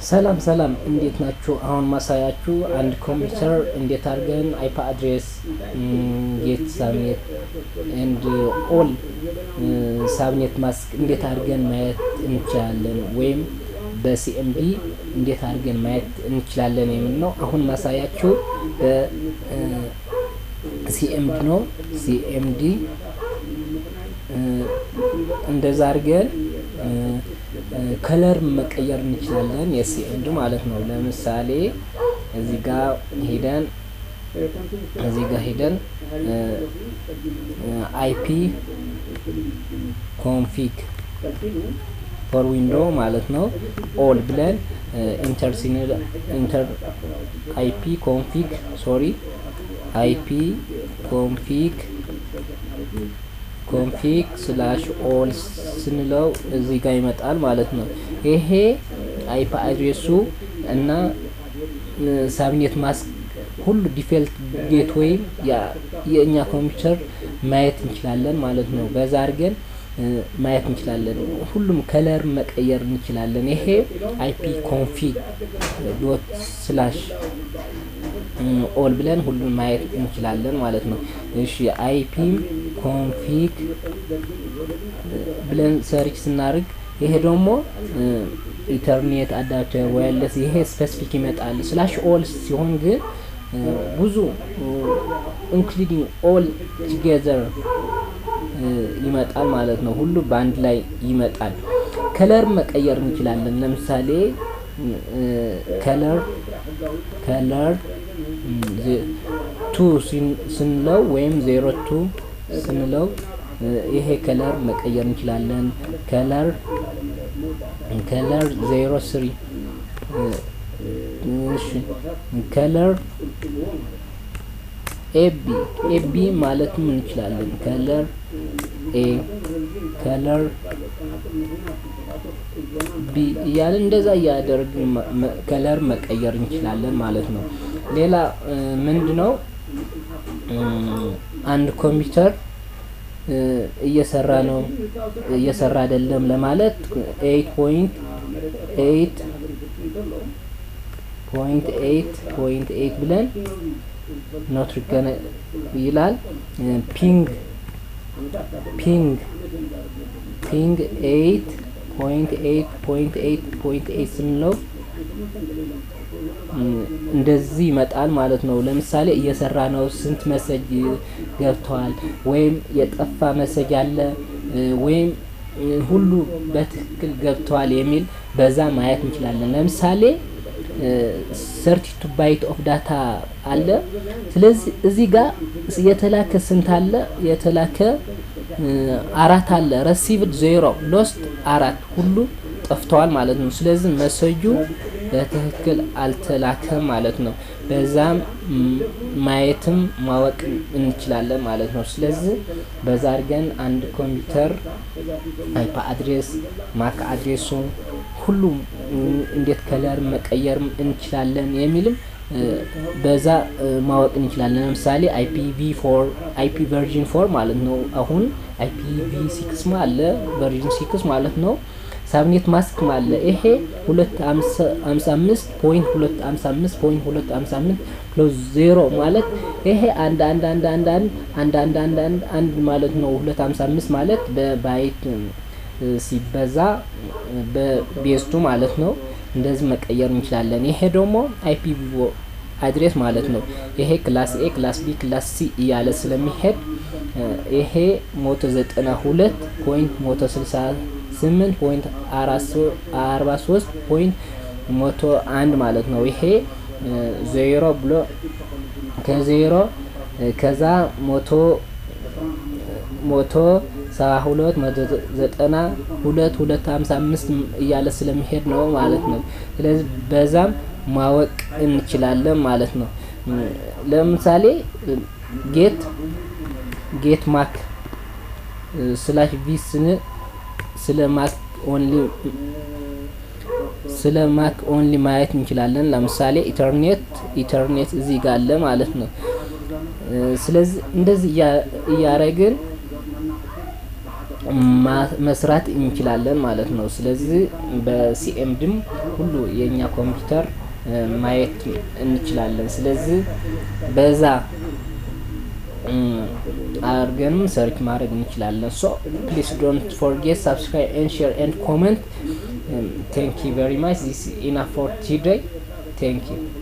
ሰላም ሰላም፣ እንዴት ናችሁ? አሁን ማሳያችሁ አንድ ኮምፒውተር እንዴት አድርገን IP address፣ get subnet and all subnet mask እንዴት አድርገን ማየት እንችላለን ወይም በ CMD እንዴት አድርገን ማየት እንችላለን የሚል ነው። አሁን ማሳያችሁ በ CMD ነው። CMD እንደዛ አድርገን color መቀየር እንችላለን፣ የ CMD ማለት ነው። ለምሳሌ እዚህ ጋር ሄደን IP config for window ማለት ነው all ብለን enter ሲንል፣ enter IP config, sorry, IP config /all ስንለው እዚህ ጋር ይመጣል ማለት ነው። ይሄ IP address ኡ እና subnet mask ሁሉ default gateway የእኛ ኮምፒውተር ማየት እንችላለን ማለት ነው። በዛ አድርገን ማየት እንችላለን። ሁሉም color መቀየር እንችላለን። ይሄ IP config dot /all ብለን ሁሉን ማየት እንችላለን ማለት ነው። እሺ፣ IP config ብለን search ስናደርግ ይሄ ደግሞ ethernet adapter፣ wireless ይሄ specific ይመጣል። /all ሲሆን ግን ብዙ including all together ይመጣል ማለት ነው። ሁሉ በአንድ ላይ ይመጣል። Color መቀየር እንችላለን። ለምሳሌ color 2 ስንለው ወይም 02 ስንለው ይሄ color መቀየር እንችላለን። Color 03፣ እሺ፣ color AB AB ማለትም እንችላለን። Color A፣ color B እያልን እንደዛ እያደረግን color መቀየር እንችላለን ማለት ነው። ሌላ ምንድነው? አንድ ኮምፒውተር እየሰራ ነው፣ እየሰራ አይደለም ለማለት 8.8.8.8 ብለን not ይላል። Ping 8.8.8.8 ስንለው እንደዚህ ይመጣል ማለት ነው። ለምሳሌ እየሰራ ነው፣ ስንት message ገብተዋል፣ ወይም የጠፋ message አለ ወይም ሁሉ በትክክል ገብተዋል የሚል በዛ ማየት እንችላለን። ለምሳሌ 32 byte of data አለ። ስለዚህ እዚህ ጋር የተላከ ስንት አለ? የተላከ አራት አለ። Received 0፣ lost አራት፣ ሁሉ ጠፍተዋል ማለት ነው። ስለዚህ message ኡ በትክክል አልተላከም ማለት ነው። በዛም ማየትም ማወቅ እንችላለን ማለት ነው። ስለዚህ በዛ አድርገን አንድ ኮምፒውተር IP address፣ MAC address ኡ ሁሉም እንዴት color መቀየር እንችላለን የሚልም በዛ ማወቅ እንችላለን። ለምሳሌ IPv4፣ IP version 4 ማለት ነው። አሁን IPv6 አለ፣ version 6 ማለት ነው። Subnet mask አለ። ይሄ 255.255.255 plus 0 ማለት ይሄ አንድ አንድ አንድ አንድ አንድ አንድ አንድ አንድ አንድ አንድ ማለት ነው። 255 ማለት በ byte ሲበዛ በ base 2 ማለት ነው። እንደዚህ መቀየር እንችላለን። ይሄ ደግሞ IP address ማለት ነው። ይሄ class A፣ class B፣ class C እያለ ስለሚሄድ ይሄ 192.168.43.101 ማለት ነው። ይሄ ዜሮ ብሎ ከዜሮ ከዛ 172 192 255 እያለ ስለሚሄድ ነው ማለት ነው። ስለዚህ በዛም ማወቅ እንችላለን ማለት ነው። ለምሳሌ get mac /v ስንል ስለ MAC only ማየት እንችላለን። ለምሳሌ ethernet እዚህ ጋር አለ ማለት ነው። ስለዚህ እንደዚህ እያረግን መስራት እንችላለን ማለት ነው። ስለዚህ በ CMD ም ሁሉ የእኛ ኮምፒውተር ማየት እንችላለን። ስለዚህ በዛ አድርገንም search ማድረግ እንችላለን። So please don't forget subscribe and share and comment. Thank you very much. This enough for today. Thank you.